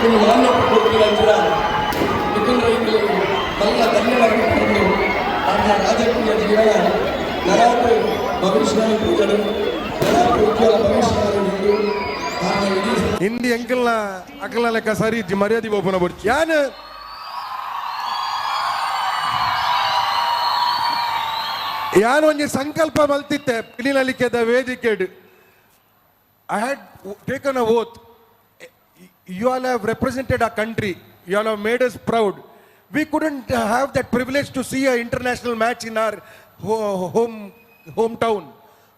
ಒಂದು ಮಾನ್ಯ ಕೊಡ್ತಿರಂಚಿನ ಮಿಥುನ್ ರೈಗಳು ಮಲ್ಲ ಧನ್ಯವಾದ ಪಡೆದು ಅವರ ರಾಜಕೀಯ ಜೀವನ ನರಾತು ಭವಿಷ್ಯ ಪೂಜಲು ನರಾತು ಉಜ್ವಲ ಭವಿಷ್ಯ ಉಂಟು ಅವರ ಇಡೀ ಹಿಂದಿ ಎಂಕಲ್ನ ಅಕಲ್ನ ಲೆಕ್ಕ ಸರಿ ಇಜ್ಜಿ ಮರ್ಯಾದೆ ಬೋಪನ ಬೊಡ್ಚಿ ಯಾನ್ ಯಾನ್ ಒಂಜಿ ಸಂಕಲ್ಪ ಮಲ್ತಿತ್ತೆ ಪಿಲಿನಲಿಕೆದ ವೇದಿಕೆಡ್. I had taken a oath. You all have represented our country. You all have made us proud. We couldn't have that privilege to see an international match in our hometown.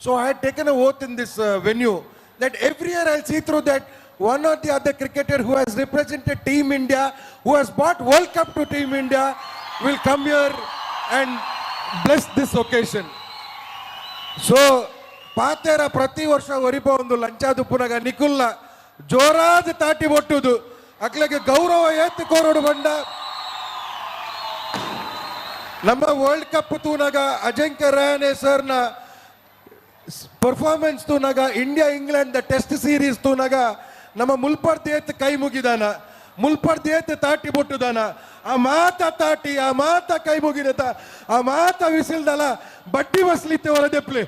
So I had taken a oath in this venue that every year I'll see through that one or the other cricketer who has represented Team India, who has brought World Cup to Team India, will come here and bless this occasion. So ಪಾತೆರ ಪ್ರತಿ ವರ್ಷ ಒರಿಪ ಒಂದು ಲಂಚ ದುಪ್ಪುನಗ ನಿಕುಲ್ಲ ಜೋರಾದ ತಾಟಿ ಬೊಟ್ಟುದು ಅಕ್ಲೆಗೆ ಗೌರವ ಏತ್ ಕೋರೋಡು ಬಂಡ ನಮ್ಮ ವರ್ಲ್ಡ್ ಕಪ್ ತೂನಗ ಅಜಂಕ್ಯ ರಹಾನೆ ಸರ್ನ ಪರ್ಫಾರ್ಮೆನ್ಸ್ ತೂನಗ, India England the test series ತೂನಗ ನಮ್ಮ ಮುಲ್ಪರ್ದ್ ಏತ್ ಕೈ ಮುಗಿದಾನ, ಮುಲ್ಪರ್ದ್ ಏತ್ ತಾಟಿ ಬೊಟ್ಟುದಾನ. ಆ ಮಾತ ತಾಟಿ, ಆ ಮಾತ ಕೈ ಮುಗಿದತ, ಆ ಮಾತ ವಿಸಿಲ್ದಲ ಬಡ್ಡಿ ಬಸ್ಲಿತ್ತೆ ಹೊರದೆಪ್ಲೆ.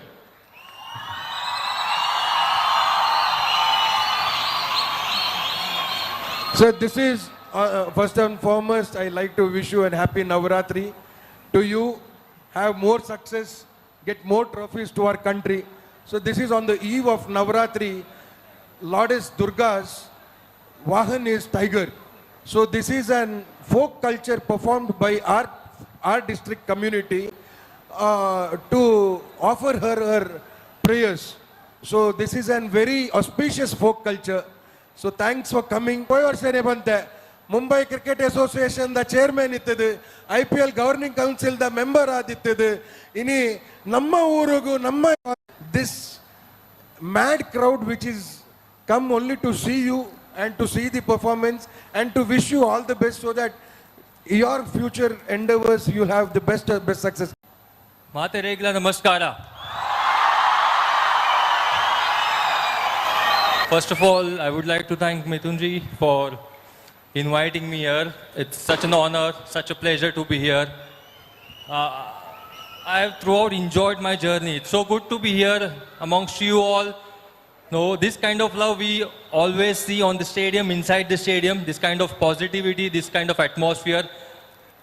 So this is first and foremost, I like to wish you a happy Navaratri. To you, have more success, get more trophies to our country. So this is on the eve of Navaratri. Lordess Durga's Vahan is tiger. So this is an folk culture performed by our district community to offer her her prayers. So this is an very auspicious folk culture. So thanks for coming. ಪೋಯಿ ವರ್ಷನೇ ಬಂತೆ Mumbai cricket association the chairman ಇತ್ತದು, IPL governing council the member ಆದಿತ್ತದು. ಇನಿ ನಮ್ಮ ಊರಿಗೂ ನಮ್ಮ this mad crowd which is come only to see you and to see the performance and to wish you all the best so that your future endeavors, you'll have the best success. ಮಾತೆರೆಗ್ಲ ನಮಸ್ಕಾರ. First of all, I would like to thank Mithunji for inviting me here. It's such an honor, such a pleasure to be here. I have throughout enjoyed my journey. It's so good to be here amongst you all. No, this kind of love we always see on the stadium, inside the stadium, this kind of positivity, this kind of atmosphere.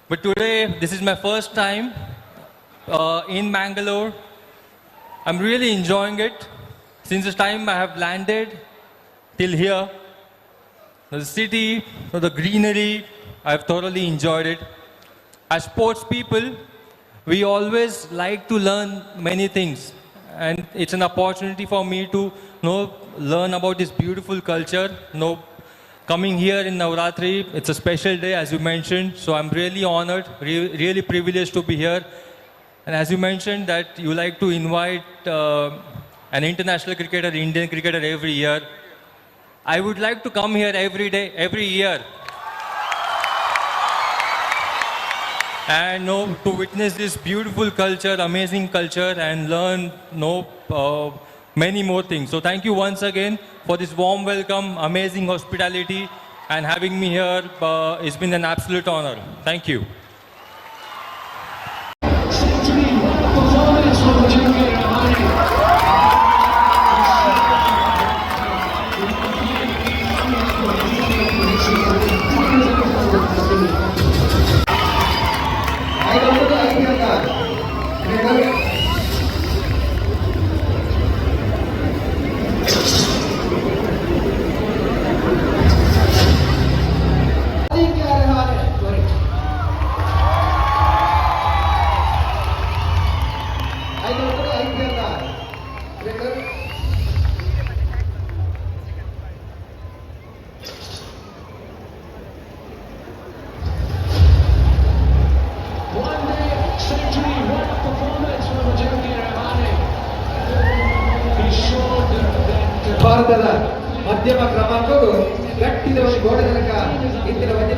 But today, this is my first time in Mangalore. I'm really enjoying it. Since the time I have landed till here, the city, the greenery, I've thoroughly enjoyed it. As sports people, we always like to learn many things. And it's an opportunity for me to learn about this beautiful culture. Coming here in Navratri, it's a special day, as you mentioned. So I'm really honored, really privileged to be here. And as you mentioned that you like to invite an international cricketer, Indian cricketer every year. I would like to come here every day, every year, and to witness this beautiful culture, amazing culture, and learn many more things. So thank you once again for this warm welcome, amazing hospitality, and having me here. It's been an absolute honor. Thank you. Century performance from Ajinkya Rahane. ಐದೊಂಬತ್ತು IPL cricketer. Ajinkya Rahane. Sorry. ಐದೊಂಬತ್ತು IPL cricketer. One day century, what a performance from Ajinkya Rahane. He showed that ಭಾರತದ ಮಧ್ಯಮ ಕ್ರಮಾಂಕವು ಗಟ್ಟಿದ ಒಂದು ಗೋಡೆ ತನಕ ಇಂದಿನ ಒಂಜಿ